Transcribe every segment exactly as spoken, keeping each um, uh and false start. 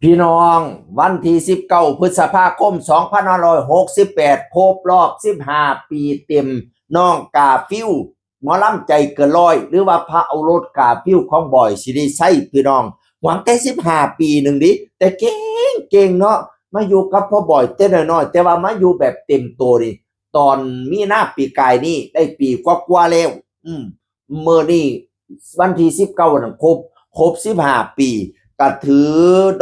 พี่น้อง วันที่สิบเก้าพฤษภาคมสองพันห้าร้อยหกสิบแปด ครบรอบสิบห้าปีเต็ม น้องกาฟิว หมอลำใจเกินร้อย หรือว่าพระโอรสกาฟิวของบอยสิริชัย พี่น้อง หวังแต่สิบห้าปีหนึ่งดิ แต่เก่งเก่งเนาะ มาอยู่กับพ่อบอยแต่น้อยๆ แต่ว่ามาอยู่แบบเต็มตัวนี่ ตอนมีนาปีกายนี่ได้ปีกว่าๆแล้ว อืม เมื่อนี่วันที่สิบเก้านั่นครบ ครบสิบห้าปี ก็ถือ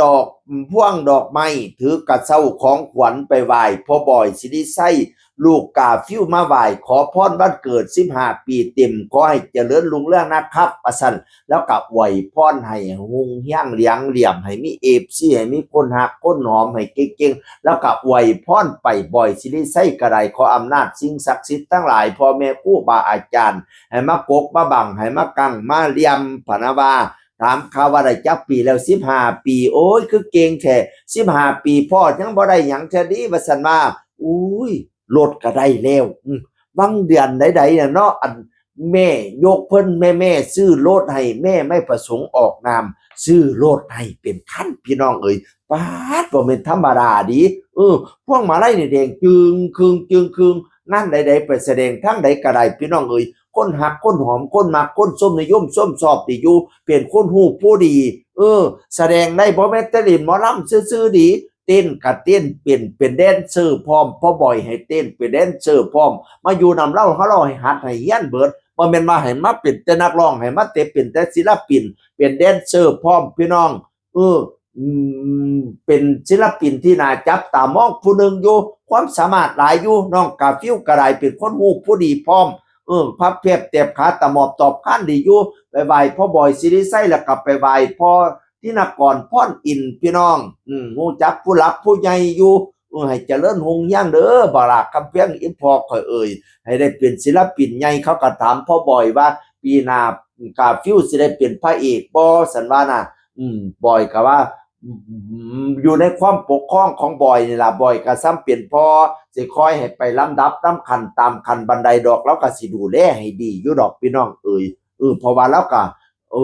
ดอกพวงดอกไม้ ถือกระเซ้าของขวัญไปไหว้พ่อบอยสิริชัย ลูกกาฟิวมาไหว้ขอพรวันเกิดสิบห้าปีเต็ม ขอให้เจริญรุ่งเรืองนะครับ ว่าซั่น แล้วก็อวยพรให้ฮุ่งเฮียงเหลียงเหลี่ยม ให้มีเอฟซี ให้มีคนฮักคนหอม ให้เก่งๆ แล้วก็อวยพรไป บอยสิริชัยก็ได้ ขออำนาจสิ่งศักดิ์สิทธิ์ทั้งหลาย พ่อแม่ครูบาอาจารย์ ให้มากกมาบัง ให้มากังมาเหลี่ยม พะนะว่า ถามข่าวว่าได้จักปีแล้ว สิบห้าปี โอ้ย คือเก่งแท้ สิบห้าปีพ่อยังบ่ได้หยังแท้ดี ว่าซั่นว่า อุ้ย รถก็ได้แล้ว อืม บางเดือนใดๆน่ะเนาะ อันแม่ยกเพิ่น แม่ๆซื้อรถให้ แม่ไม่ประสงค์ออกนาม ซื้อรถให้เป็นคัน พี่น้องเอ้ย ป๊าด บ่แม่นธรรมดาดิ เออ พวงมาลัยนี่แดงจึ่งครึ่งจึ่งครึ่ง งานใดๆไปแสดงทางใดก็ได้ พี่น้องเอ้ย คนฮักคนหอม คนมักคนชมนิยมชมชอบดีอยู่ เป็นคนฮู้ผู้ดี เออ แสดงได้ บ่แม่นแต่เล่นหมอลำซื่อๆดี เต้นก็เต้นเป็น เป็นแดนเซอร์พร้อม พ่อบอยให้เต้นเป็นแดนเซอร์พร้อม มาอยู่นำลาว เฮาลาวให้หัดให้เฮียนเบิด บ่แม่นว่าให้มาเป็นแต่นักร้อง ให้มาแต่เป็นแต่ศิลปิน เป็นแดนเซอร์พร้อม พี่น้อง เออ อืม เป็นศิลปินที่น่าจับตามองผู้หนึ่งอยู่ ความสามารถหลายอยู่ น้องกาฟิวก็ได้ เป็นคนฮู้ผู้ดีพร้อม เออ พับเพียบแตบขาตะหมอบตอบค้านดีอยู่ ไปไหว้พ่อบอยสิริชัย แล้วก็ไปไหว้พ่อธินกร พรอินทร์ พี่น้อง อืม ฮู้จักผู้หลักผู้ใหญ่อยู่ เออ ให้เจริญฮุ่งเฮียงเด้อ บักหลาคำเพียง อีพ่อข่อยเอ่ย ให้ได้เป็นศิลปินใหญ่ เขาก็ถามพ่อบอยว่า ปีหน้ากาฟิวสิได้เป็นพระเอกบ่ ซั่นว่าน่ะ อืม บอยก็ว่า อืม อยู่ในความปกครองของบอยนี่ล่ะ บอยก็ซ้ำเป็นพ่อ สิคอยให้ไปลำดับนำขั้นตามขั้นบันไดดอก ลาวก็สิดูแลให้ดีอยู่ดอก พี่น้องเอ่ย เออ เพราะว่าลาวก็ เอ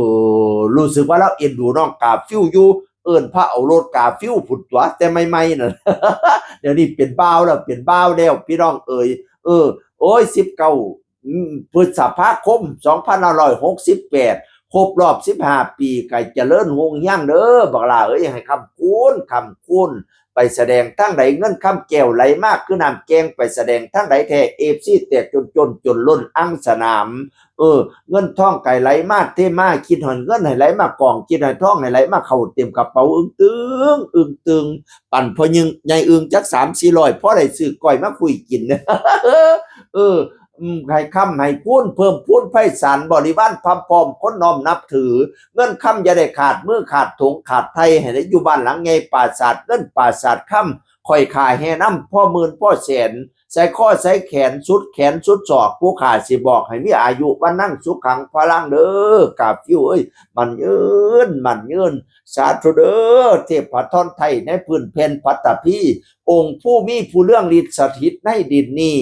อ รู้สึกว่าลาวเอ็นดูน้องกาฟิวอยู่ เอิ้นพระโอรสกาฟิวพุ้นตั๊ว แต่ใหม่ๆนั่น เดี๋ยวนี้เป็นบ่าวแล้ว เป็นบ่าวแล้ว พี่น้องเอ่ย เออ โอ้ย สิบเก้า อืม พฤษภาคมสองพันห้าร้อยหกสิบแปด ครบรอบสิบห้าปี ก็เจริญฮุ่งเฮียงเด้อ บักหล่าเอ้ย ให้ค้ำคูณ ค้ำคูณ ไปแสดงทางใด เงินคำแก้วไหลมาคือน้ำแกง ไปแสดงทางใดแท้ เอฟซี แตกจนจน จนล้นอังสนาม เออ เงินทองก็ไหลมาเทมา คิดฮอดเงินให้ไหลมากอง คิดฮอดทองให้ไหลมาเข้าเต็มกระเป๋า อึ้งตึง อึ้งตึง ปันพ่อใหญ่อึ้งจักสามสี่ร้อย พอได้ซื้อก้อยมาคุยกิน เออ อืม ให้ค้ำให้คูณ เพิ่มพูนไพศาล บริวารพร้อมๆ คนน้อมนับถือ เงินคำอย่าได้ขาดมือขาดถุงขาดไถ่ ให้ได้อยู่บ้านหลังใหญ่ ปราสาทเงินปราสาทคำ ข้อยขายแห่นำพ่อหมื่นพ่อแสน ใส่ข้อใส่แขนสุดแขนสุดศอก ผู้ข้าสิบอกให้มีอายุวรรณังสุขังพลังเด้อ กาฟิวเอ้ย หมั้นยืน หมั้นยืน สาธุเด้อ เทพธรไทยในพื้นแผ่นปัตตภี องค์ผู้มีผู้เรื่องฤทธิ์สถิตในดินนี้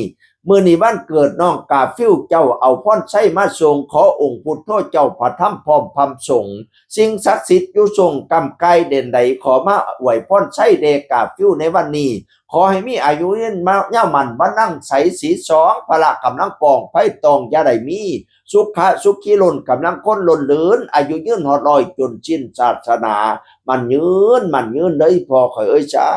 มื้อนี้วันเกิดน้องกาฟิว เจ้าเอาพรชัยมาส่ง ขอองค์พุทโธเจ้าพระธรรมพร้อมพระสงฆ์ สิ่งศักดิ์สิทธิ์อยู่ส่งกำกายเด่นใด ขอมาอวยพรชัยแด่กาฟิวในวันนี้ ขอให้มีอายุยืนมายาวหมั้น วรรณังใสสีสอง พละกำลังปองไพ่ตองอย่าได้มี สุขะสุขีล้นกำลังคนล้นเหลืน อายุยืนฮอดร้อยจนสิ้นศาสนา หมั้นยืน หมั้นยืนเด้อพ่อข้อยเอ้ย สา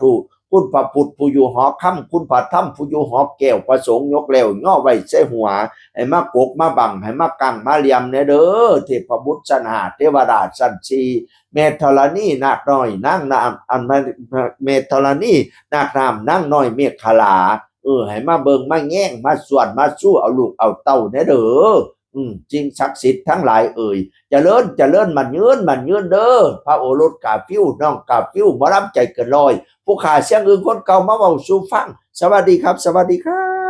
ธุ คุณพระพุทธผู้อยู่หอคำ คุณพระธรรมผู้อยู่หอแก้ว พระสงฆ์ยกแล้วย่อไว้ใส่หัว ให้มากกมาบัง ให้มากังมาเหลี่ยมแน่เด้อ เทพบุตรชั้นห้า เทวดาชั้นสี่ แม่ธรณีนาคน้อยนางน้ำ อันแม่ แม่ธรณีนาคน้ำนางน้อยเมขลา เออ ให้มาเบิ่งมาแยง มาส่วนมาสู้เอาลูกเอาเต้าแน่เด้อ อืม สิ่งศักดิ์สิทธิ์ทั้งหลายเอ่ย เจริญ เจริญ หมั้นยืน หมั้นยืนเด้อ พระโอรสกาฟิว น้องกาฟิว หมอลำใจเกินร้อย ผู้ข้าเสียงอึ้งคนเก่ามาเว้าสู่ฟัง สวัสดีครับ สวัสดีครับ